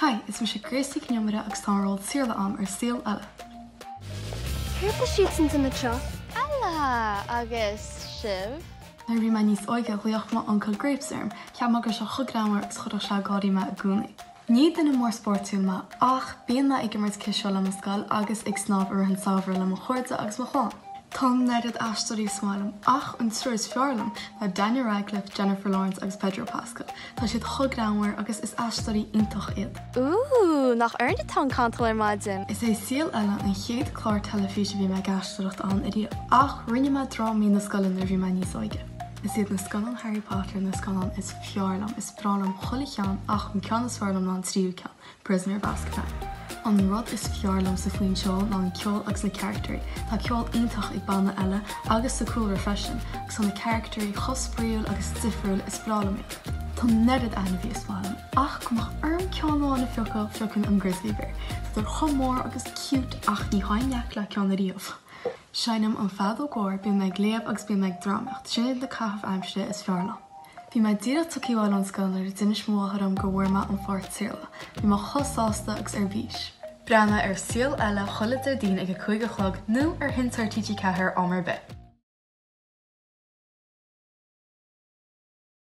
Hi, is mise Grace Nic Con Iomaire agus tá an ról Saorla a'm ar Saol Ella. Céard tá siadsan ag déanamh anseo? Ella, Agus sibh? Nuair a bhí mé níos óige ghlaoch m'uncail Grapes orm. Cheap mé go raibh sé chomh greannmhar agus chuirfeadh sé ag gáirí mé i gcónaí. Ní duine mór spórtúil mé ach bíonn mé ag imirt cispheil le mo scoil agus ag snámh i rith an samhradh le mo chairde agus mo chlann. Tá an oiread aisteoirí is maith liom ach an triúr is fearr liom ná Daniel Radcliffe, Jennifer Lawrence agus Pedro Pascal. Tá siad chomh greannmhar agus is aisteoirí iontach iad. Ooh, nach orainn atá an cantal ar maidin! Is é Saol Ella an chéad clár teilifíse a bhí mé ag aisteoireacht ann ariamh, ach rinne mé drámaí na scoile nuair a bhí mé níos óige. Is iad na scannáin Harry Potter na scannáin is fearr liom, is breá liom chuile cheann ach an ceann is fearr liom ná an tríú ceann. Prisoner of Azkaban. An rud is fearr liomsa faoin seó ná an ceol agus na caractéirí. Tá ceol iontach ag banna Ella agus sa cúlra freisin agus tá na caractéirí chomh spraíúil agus difriúil is breá liom iad. Tá an oiread ainmhí is maith liom ach go mbeadh orm ceann amháin a phiocadh, phiocfainn an grizzly bear. Tá chomh mór agus cute ach ní théim i ngleic le ceann ariamh. Seinnim an feadóg mhór, bíonn mé ag léamh agus bíonn mé ag drámaíocht, sin iad na caithimh aimsire is fearr liom. Bhí mé díreach tugtha abhaile ón scoil nuair a d'inis mo mháthair dom go bhfuair mé an pháirt Saorla. Bhí mé chomh sásta agus ar bís. Breathnaigh ar Saol Ella chuile Déardaoin ag a 5 a chlog nó ar Sheinnteoir TG4 am ar bith.